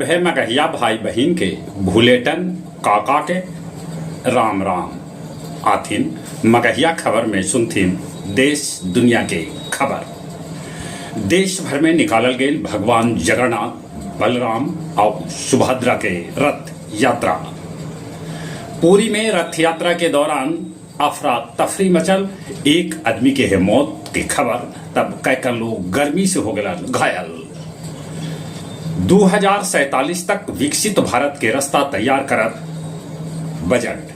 सभे मगहिया भाई बहिन के भुलेटन काका के राम राम। आथिन मगहिया खबर में सुनथिन देश दुनिया के खबर। देश भर में निकालल गेल भगवान जगन्नाथ, बलराम आउ सुभद्रा के रथ यात्रा। पुरी में रथ यात्रा के दौरान अफरा तफरी मचल, एक आदमी के हे मौत के खबर, तब कैकन लोग गर्मी से हो गेलन घायल। 2047 तक विकसित भारत के रास्ता तैयार करत बजट।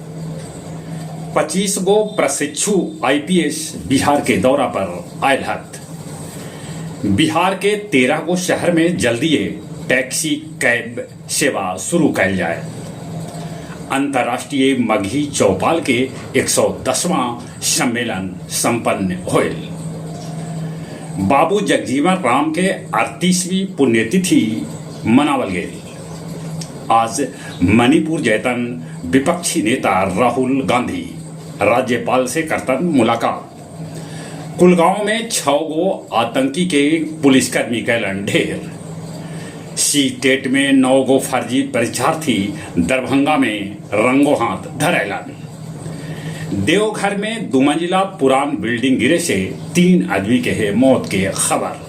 25 गो प्रशिक्षु आईपीएस बिहार के दौरा पर आयल हथ। बिहार के 13 गो शहर में जल्दीए टैक्सी कैब सेवा शुरू कैल जाए। अंतर्राष्ट्रीय मगही चौपाल के 110वां सम्मेलन संपन्न होयल। बाबू जगजीवन राम के 38वीं पुण्यतिथि मनावल गेल। आज मणिपुर जयतन विपक्षी नेता राहुल गांधी राज्यपाल से करतन मुलाकात। कुलगांव में 6 गो आतंकी के पुलिसकर्मी कैलन ढेर। सी टेट में 9 गो फर्जी परीक्षार्थी दरभंगा में रंगो हाथ धरैलन। देवघर में दुमंजिला पुरान बिल्डिंग गिरे से 3 आदमी के है मौत के खबर।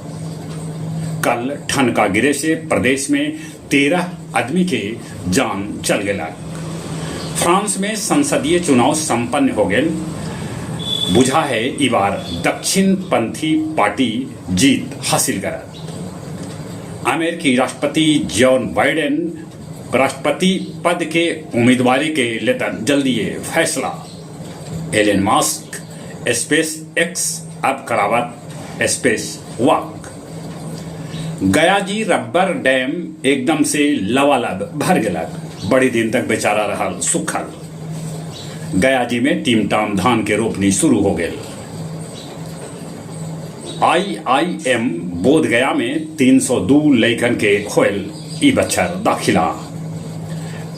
कल ठनका गिरे से प्रदेश में 13 आदमी के जान चल गेला। फ्रांस में संसदीय चुनाव संपन्न हो गेल। बुझा है ई बार दक्षिण पंथी पार्टी जीत हासिल करत। अमेरिकी राष्ट्रपति जॉन बाइडेन राष्ट्रपति पद के उम्मीदवारी के लेतन जल्दी फैसला। एलन मस्क स्पेस एक्स अब करावत space walk. Gaya ji rubber dam एकदम से लवालब भर गेलक। बड़ी दिन तक बेचारा रहल सुखल। गया जी में टीमटाम धान के रोपनी शुरू हो गेल। आईआईएम बोध गया में 302 लइकन के होयल ई बच्छर दाखिला।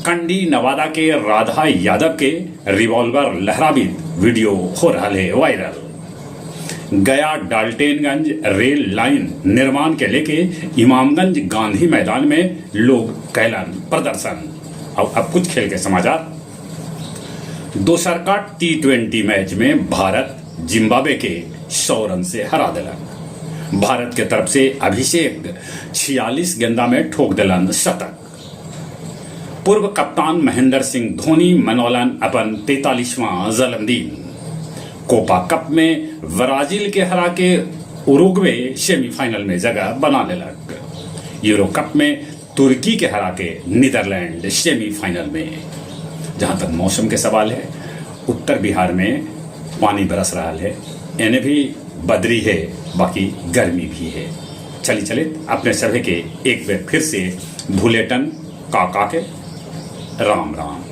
कंडी नवादा के राधा यादव के रिवॉल्वर लहराबित वीडियो हो रहा है वायरल। गया डाल्टेनगंज रेल लाइन निर्माण के लेके इमामगंज गांधी मैदान में लोग कैलन प्रदर्शन। और अब कुछ खेल के समाचार। दोसर का टी20 मैच में भारत जिम्बाब्वे के 100 रन से हरा दिलक। भारत के तरफ से अभिषेक 46 गेंदा में ठोक दिलन शतक। पूर्व कप्तान महेंद्र सिंह धोनी मनौलन अपन 43वां जन्मदिन। कोपा कप में ब्राजील के हरा के उरुग्वे सेमीफाइनल में जगह बना लेलक। यूरो कप में तुर्की के हरा के नीदरलैंड सेमीफाइनल में। जहां तक मौसम के सवाल है, उत्तर बिहार में पानी बरस रहा है, एने भी बदरी है, बाकी गर्मी भी है। चली चले अपने सभी के एक बार फिर से भुलेटन काका के राम राम।